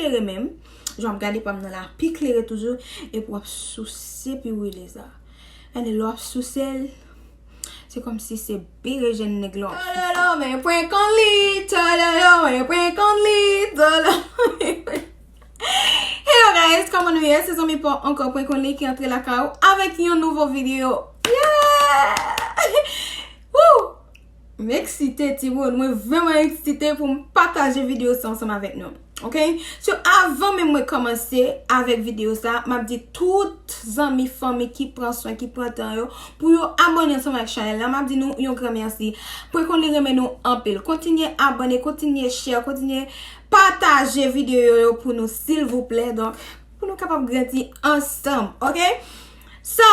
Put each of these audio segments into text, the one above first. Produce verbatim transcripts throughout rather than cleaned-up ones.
klere menm. Jan w ap gade pa m nan la pi klere toujou. Epi w ap souse piwili sa. Gade lè w ap souse l, se kòmsi se berejèn nèg la w ap souse. Tololo, men pwen konn li, tololo, men pwen konn li, tololo, men pwen. Hello guys, kòman nou ye? Se zanmi pa w ankò pwen konn li ki antre lakay ou avèk yon nouvo videyo. Yeah! Woo! M eksite, timoun. Mwen vrèman eksite pou m pataje videyo sa ansanm avèk nou. Ok? So, avan menm mwen kòmanse avèk videyo sa, m ap di tout zanmi, fanmi ki pran swen, ki pran tan yo, pou yo abòne ansanm avèk chanèl la. M ap di nou yon gran mèsi. Pwen konn li renmen nou anpil. Kontinye abòne, kontinye share, kontinye pataje videyo yo pou nou, silvouplè. Donk, pou nou kapab grandi ansanm, ok? So,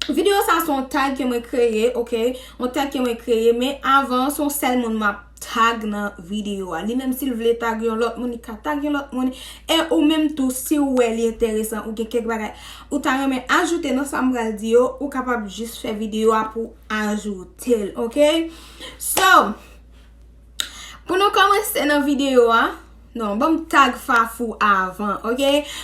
videyo sa se yon tag ke mwen kreye, ok? Yon tag ke mwen kreye, men avan, se yon sèl moun m ap tag nan videyo a. Li menm, si l vle tag yon lòt moun, li ka tag yon lòt moun. E ou menm tou, si w wè li enteresan, ou gen kèk bagay ou ta renmen ajoute nan sa m pral di yo, ou kapab jis fè videyo a pou ajoute l, ok? So, pou nou kòmanse nan videyo a, non, ban m tag Fafou avan, ok?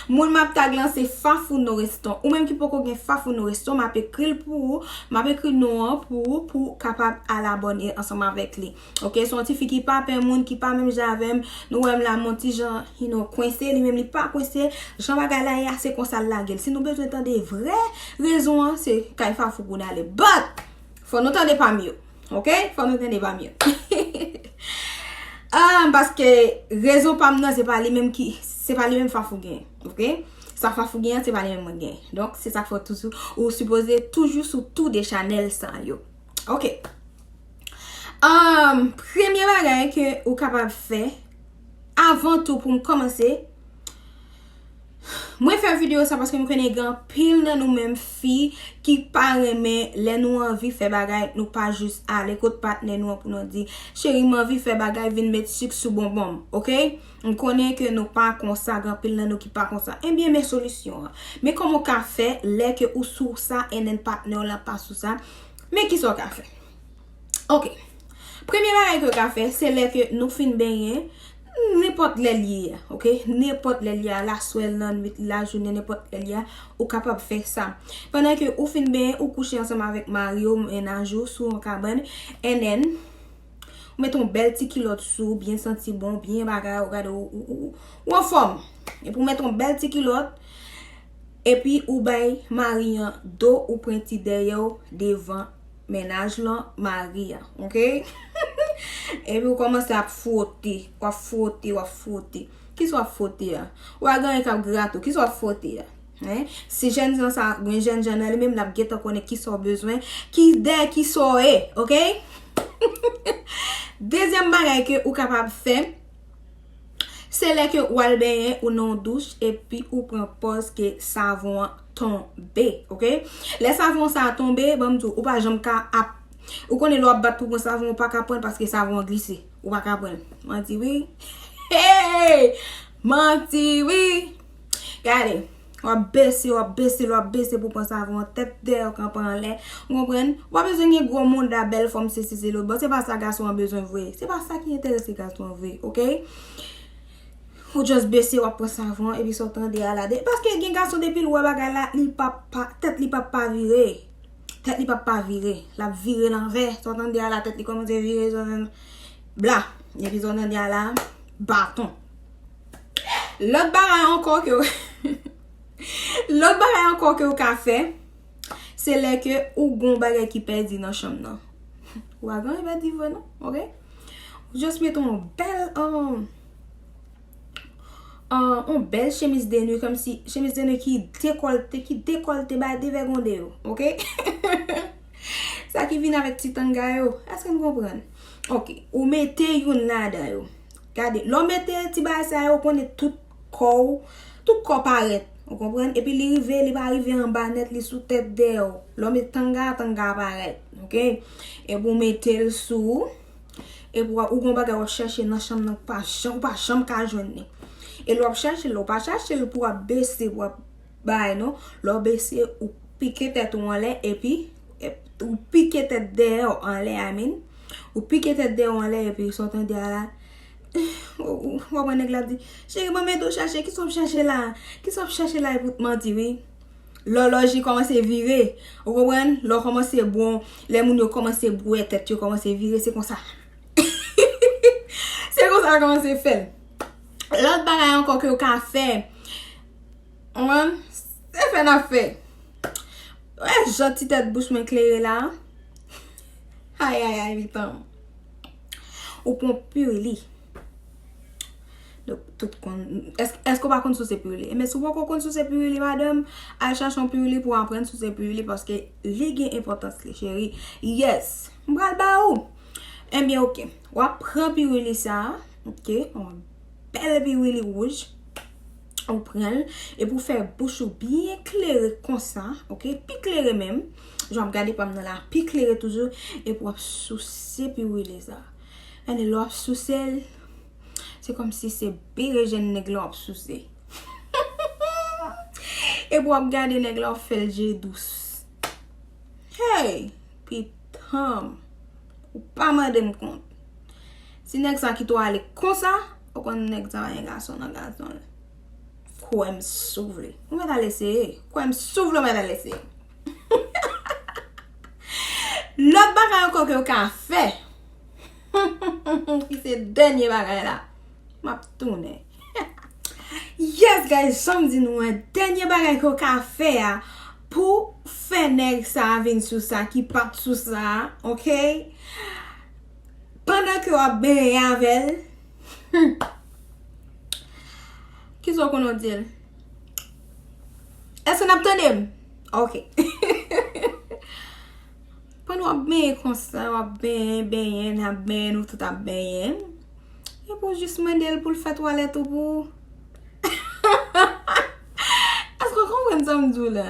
Moun m ap tag lan se Fafou Noreston. Ou menm ki poko gen Fafou Noreston, m ap ekri l pou ou, m ap ekri non an pou ou, pou w kapab al abòne ansanm avèk li. Ok, se yon ti fi ki pa pè moun, ki pa menm jan avè m. Nou wè m la, m on ti jan, you know, kwense, li menm li pa kwense. Jan bagay la ye a, se konsa l lage l. Si nou bezwen tande vrè rezon an, se kay Fafou pou n ale. But, fò nou tande pa m yo. Ok? Fò nou tande pa m yo. Ah, paske rezon pa m nan, se pa li menm ki, se pa li menm Fafou gen. Ok? Sa Fafou gen an, se pa li menm mwen gen. Donk, se sa k fè toujou, ou sipoze toujou sou tou de chanèl sa yo. Ok. Um, premye bagay ke ou kapab fè, avan tou pou m kòmanse, mwen fè videyo sa paske m konnen gen anpil nan nou menm fi ki pa renmen lè nou anvi fè bagay, nou pa jis ale kot patnè nou an pou nou di, cheri, m anvi fè bagay, vin met sik sou bonbon m, ok? M konnen ke nou pa konsa, gen anpil nan nou ki pa konsa. Ebyen, men solisyon an. Men kòman w ka fè lè ke ou sou sa, and then patnè w lan pa sou sa? Men kisa w ka fè? Ok. Premye bagay ke w ka fè, se lè ke nou fin benyen, nenpòt lè l ye a, ok? Nenpòt lè l ye a, laswè, lannwit, lajounen, nenpòt lè l ye a, ou kapab fè sa. Pandan ke ou fin benyen, ou kouche ansanm avèk mari w, mennaj ou, sou yon kabann, and then, ou met yon bèl ti kilòt sou, byen santi bon, byen bagay, ou gade, ou, ou, ou, ou anfòm. Epi ou met yon bèl ti kilòt, epi ou bay mari an do, ou pran ti dèyè w devan mennaj lan, mari an, ok? Epi ou kòmanse ap fwote, w ap fwote, w ap fwote. Kisa w ap fwote a? Ou a gen anyen k ap grate w, kisa w ap fwote a? Hein? Si jèn jan sa, gen jèn jan nan li menm, l ap gentan konnen kisa w bezwen, ki dèyè kisa w ye, ok? Dezyèm bagay ke ou kapab fè, se lè ke w al benyen, ou nan yon douch, epi ou pran pòz ke savon an tonbe, ok? Lè savon sa a tonbe, ban m di w, ou pa janm ka ap, ou konnen lè w ap bat pou pran savon, ou pa ka pran l paske savon an glise. Ou pa ka pran l. Manti wi. Hey! Manti wi. Gade. W ap bese, w ap bese, w ap bese pou pran savon an, tèt dèyè w kanpe anlè. Ou konprann? Ou pa bezwen gen gwo mouda, bèl fòm, sesi, sesi, lòt bò. Se pa sa gason an bezwen vre. Se pa sa ki enterese gason an vre, ok? Ou just bese, w ap pran savon, epi sa w tande a la. De, paske gen gason, depi l wè bagay la, li pa, pa, tèt li p ap pa vire. Tèt li p ap pa vire. L ap vire lanvè. Sa w tande a la, tèt li kòmanse vire, sa w tande, bla. Epi sa w tande a la, baton. Lòt bagay ankò ke w, lòt bagay ankò ke w ka fè, se lè ke ou gon bagay ki pèdi nan chanm nan. Ou pa gen anyen pèdi vre non, ok? Ou just mete yon bèl, um, uh, yon bèl chemiz de nwi, kòmsi chemiz de nwi ki dekòlte, ki dekòlte bay de vègonde yo, ok? Sa ki vin avèk ti tanga yo. Èske n konprann? Ok, ou mete youn ladan yo. Gade, lè w mete ti bagay sa yo, ou konnen tout kò w, tout kò parèt. Ou konprann? Epi li rive, li pa rive anba nèt, li sou tèt dèyè w. Lè w mete tanga, tanga parèt. Ok? Epi ou mete l sou ou. Epi w ap, ou gon bagay w ap chèche nan chanm nan, ou pa janm, ou pa janm ka jwenn li. E lè w ap chèche l, ou pa chache l pou w ap bese, pou w ap bay, non. Lè w bese, ou pike tèt ou anlè, epi, epi ou pike tèt dèyè w anlè, I mean. Ou pike tèt dèyè w anlè, epi sa w tande a la, w ap wè nèg la ap di, cheri, ban m ede w chache, kisa w ap chache la? Kisa w ap chache la? Epi w t manti, wi. Lòlòj li kòmanse vire. Ou konprann? Lè w kòmanse bon, lè moun yo kòmanse bwè tèt yo kòmanse vire, se konsa. Se konsa l kòmanse fè l. Lòt bagay ankò ke w ka fè, ou konprann? Se fè n ap fè. Wè jan ti tèt bouch mwen klere la. Ay, ay, ay, mitan. Ou pran pirili. Donk, tout konn, èske, èske w pa konn souse pirili? Ebyen, si w poko konn souse pirili, madanm, al chache yon pirili pou w aprann souse pirili, paske li gen enpòtans li, cheri. Yes, m pral ba ou. Ebyen, oke. W ap pran pirili sa a, oke? Yon bèl pirili wouj. Ou pran l, epi w fè bouch ou byen klere konsa, oke? Pi klere menm. Jan w ap gade pa m nan la, pi klere toujou, epi w ap souse pirili sa a. Gade lè w ap souse l, se kòmsi se berejèn nèg la w ap souse. Epi w ap gade nèg la w ap fè l je dous. Hey, pitanm. Ou pa mande m kont. Si nèg sa kite w ale konsa, ou konn nèg sa pa gen gason nan gason l. Kwè m si w vle. Ou mèt al eseye. Kwè m si w vle, ou mèt al eseye. Lòt bagay ankò ke w ka fè, ki se dènye bagay la, m ap tounen. Yes, guys, jan m di nou an, dènye bagay ke w ka fè a pou fè nèg sa a vin sou sa, ki pa t sou sa, oke? Pandan ke w ap benyen avè l, hmm, kisa w konn w di l? Èske n ap tande m? Oke. Pandan w ap benyen konsa, w ap benyen, benyen, n ap benyen, nou tout ap benyen. Epi w jis mande l pou l fè twalèt ou pou ou. Èske w konprann sa m di w la?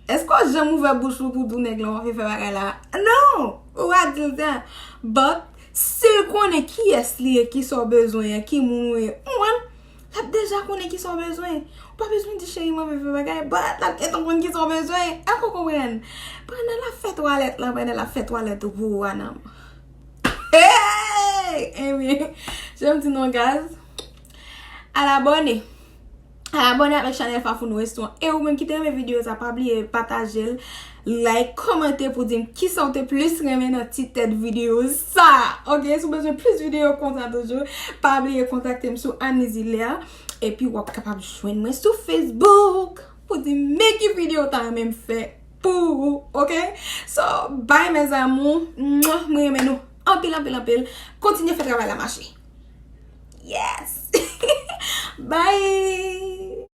Èske w janm ouvè bouch ou pou di w nèg la w ap fè bagay la? Non! Ou pa di l sa. But, si l konnen kiyès li ye, kisa w bezwen an, ki moun ou ye, ou konprann? L ap deja konnen kisa w bezwen. Ou pa bezwen di cheri m anvi fè bagay, but l ap gentan konn kisa w bezwen. Èske w konprann? Pandan l ap fè twalèt lan, pandan l ap fè twalèt ou pou ou a nan. Hey! Ebyen, jan m di nou, guys, al abòne. Al abòne avèk chanèl Fafounou Restaurant. E ou menm ki te renmen videyo sa, pa bliye pataje l, like, kòmante pou di m kisa w te plis renmen nan ti tèt videyo sa. Oke, si w bezwen plis videyo konsa toujou, pa bliye kontakte m sou Annie Hilaire. Epi w ap kapab jwenn mwen sou Facebook pou di m men ki videyo w ta renmen m fè pou ou, oke? So, bye mes amours. Mwen renmen nou anpil, anpil, anpil. Kontinye fè travay la mache. Yes. Bye.